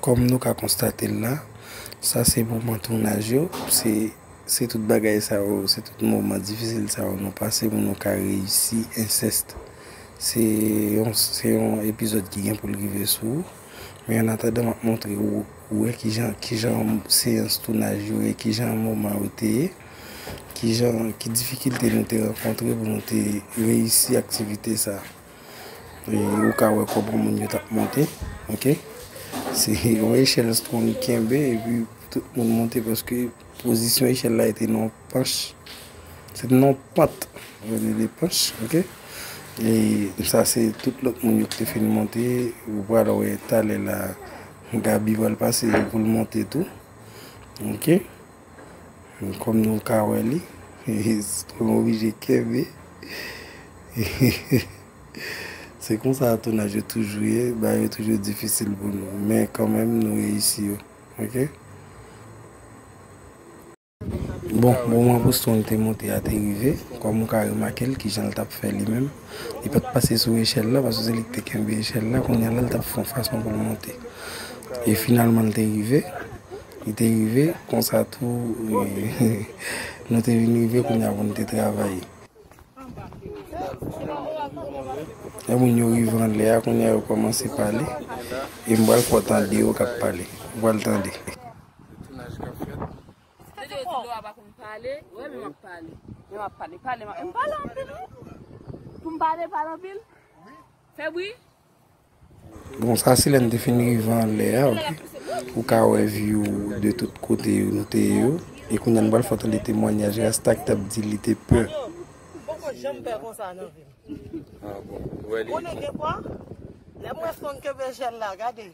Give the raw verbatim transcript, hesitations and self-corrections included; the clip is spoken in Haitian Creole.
Kòm nou ka konstate l la, sa se moman tounaj yo, se, se tout bagay sa yo, se tout moman difisil sa yo nou pase pou nou ka reyisi Ensèst. Se yon, se yon epizòd ki gen pou l rive sou ou. Men an atandan, m ap montre ou, ou wè kijan, kijan seyans tounaj yo ye, kijan moman yo te ye, kijan, ki difikilte nou te rankontre pou nou te reyisi aktivite sa. E ou ka wè kòman moun yo t ap monte, ok? Se yon echèl Strong kenbe, epi tout moun monte paske pozisyon echèl la te nan yon panch. Se te nan yon pant, yo rele panch, ok? E sa se tout lòt moun yo ki te fin monte, ou pral wè talè la, Gaby pral pase pou l monte tou, ok? Kòm nou ka wè li, Strong oblije kenbe. Se konsa tounaj yo toujou ye, bagay yo toujou difisil pou nou. Men kanmenm, nou reyisi yo. Ok? Bon, moman pou Strong te monte a te rive. Kòm ou ka remake l, kijan l t ap fè li menm. Li pa t pase sou echèl la, paske se li ki te kenbe echèl la. Kounye a la, l t ap fè yon fason pou l monte. E finalman, l te rive. Li te rive, konsa tou, nou te vin rive kounye a pou n te travay. Lè moun yo rive anlè a, kounye a yo kòmanse pale. E m pral fè w tande yo k ap pale. Ou pral tande. Tounaj k ap fèt. Deje di Lora pa konn pale. Wè, men m ap pale. Men m ap pale, pale, m ap- m pale anpil, wi. Pou m pale, pale anpil. Fè bri. Bon, sa se lè n te fin rive anlè a, ok? Ou ka wè view de tout kote yo nou te ye yo. E kounye a n pral fè w tande temwanyaj Rasta ki t ap di li te pè. Poko janm pè konsa nan vi m. Ah bon, ou wè li? Konnen gen kwa? Lè m wè Strong kenbe jèl la, gade.